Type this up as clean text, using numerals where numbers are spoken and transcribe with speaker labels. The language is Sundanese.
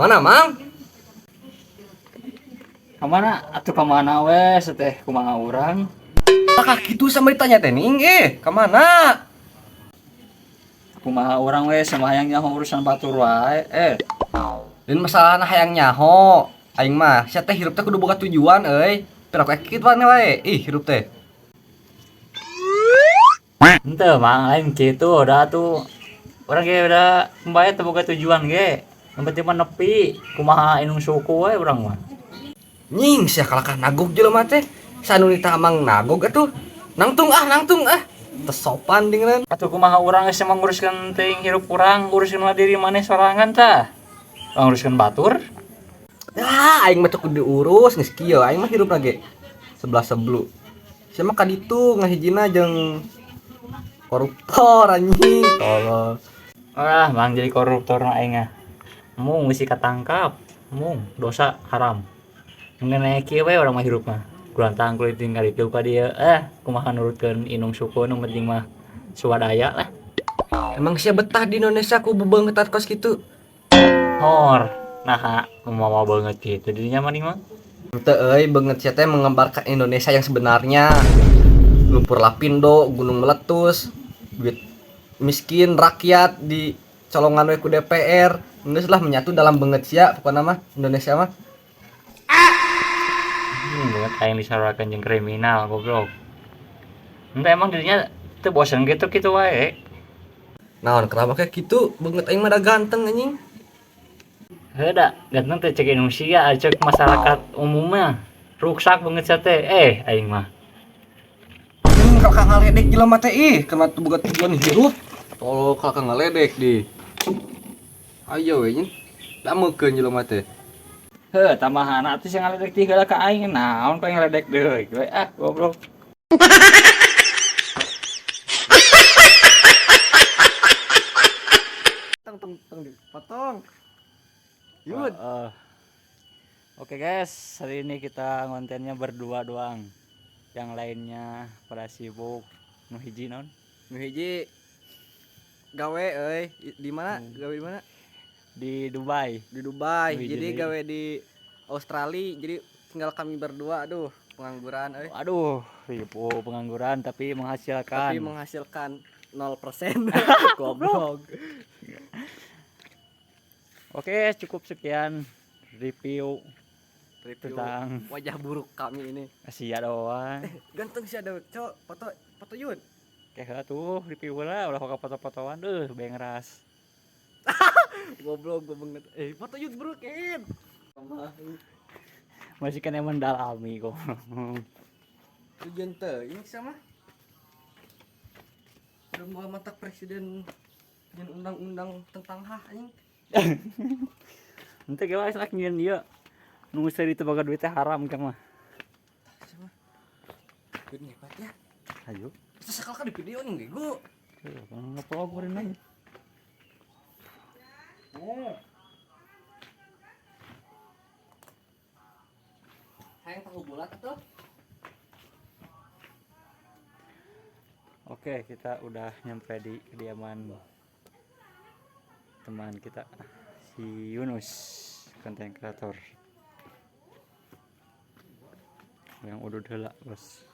Speaker 1: Kemana, Mang?
Speaker 2: Kamana atuh kamana we teh kumaha urang?
Speaker 1: Apakah gitu sama ditanya teh ning kemana?
Speaker 2: Kumaha urang we sama hayang nyaho urusan batur wae eh.
Speaker 1: Dan masalah hayang nyaho, aing mah sia teh hirup teh kudu boga tujuan euy. Pira ku kitu wae ih hirup teh.
Speaker 2: Henteu Mang, lain kitu udah tuh. Urang ge udah bae teu boga tujuan ge. Yang penting mah nepi kumaha indung suku we urang mah.
Speaker 1: Nying sia kalakah nagog jelema teh. Sanunita amang nagog atuh. Nangtung ah, nangtung ah. Teu sopan dingeunan.
Speaker 2: Atuh kumaha urang geus manguruskeun teuing hirup urang, uruskeun lah diri maneh sorangan tah. Nguruskeun batur.
Speaker 1: Ah, aing mah teu kudu diurus geus kieu, aing mah hirupna ge sebelah seblu. Sia mah kaditu ngahijina jeung koruptor anjing. Tolol.
Speaker 2: Ah, Mang jadi koruptor mah aing ah. Mung mesti katangkap. Mung dosa haram. Mengenai kieu we urang mah hirup mah. Kulantang kuliting kaditu ka dieu kumaha nurutkeun indung suku nu penting mah swadaya lah.
Speaker 1: Emang sia betah di Indonesia ku bebeungeut kos kitu?
Speaker 2: Hor, naha mau banget gitu dirinya mah nih mah.
Speaker 1: Henteu euy, beungeut sia teh menggambarkan Indonesia yang sebenarnya. Lumpur Lapindo, gunung meletus, duit miskin rakyat di colongan we ku DPR. Geus lah menyatu dalam beungeut sia pokona mah Indonesia mah.
Speaker 2: Banget aing disarakan jeung kriminal goblok. Entah emang dirinya teu bosen gitu gitu wae.
Speaker 1: Naon kenapa kayak gitu? Beungeut aing mah da ganteng anjing.
Speaker 2: Heuh da, ganteng teh cek Indonesia, cek masyarakat umumnya. Ruksak beungeut sia teh. Aing mah.
Speaker 1: Kakak ngaledek jelema teh ih, kena teu boga tujuan hirup. Tolol kakak ngaledek di. Ayo we nya. Damekeun jelema teh.
Speaker 2: Heuh, tambahan atuh sing ngaledek ti heula ka aing naon kok ngaledek deui we ah goblok.
Speaker 1: Tong tong tong dipotong. Yud.
Speaker 2: Oke guys, hari ini kita kontennya berdua doang. Yang lainnya pada sibuk. Nu hiji naon?
Speaker 1: Nu hiji gawe euy, di mana? Gawe di mana?
Speaker 2: Di Dubai.
Speaker 1: Di Dubai.
Speaker 2: Nu hiji
Speaker 1: Jadi
Speaker 2: deui.
Speaker 1: gawe di Australia, jadi tinggal kami berdua, aduh, pengangguran euy.
Speaker 2: Aduh, ribu pengangguran tapi menghasilkan.
Speaker 1: Tapi menghasilkan 0%. Goblok.
Speaker 2: Oke, cukup sekian review
Speaker 1: Review
Speaker 2: tentang
Speaker 1: wajah buruk kami ini.
Speaker 2: Asia doang.
Speaker 1: Ganteng sih ada cok, foto foto Yud.
Speaker 2: Kayak tuh review lah, udah foto-fotoan deh, bengras.
Speaker 1: Goblok gue banget. Foto Yud bro, Ken.
Speaker 2: Masih kena mendalami kok.
Speaker 1: Tujuan teuing sama. Udah mau matak presiden dan undang-undang tentang hak anjing.
Speaker 2: Nanti gak lah nyieun dia. Nunggu seri itu bakal duitnya haram kan mah.
Speaker 1: Sama. Duit ngepat ya.
Speaker 2: Ayo.
Speaker 1: Terus sekali kan di video nih gue.
Speaker 2: Ngevlog kemarin aja.
Speaker 1: Hayang tahu bulat tuh.
Speaker 2: Oke, kita udah nyampe di kediaman teman kita si Yunus, konten kreator. Yang udah heula, Bos.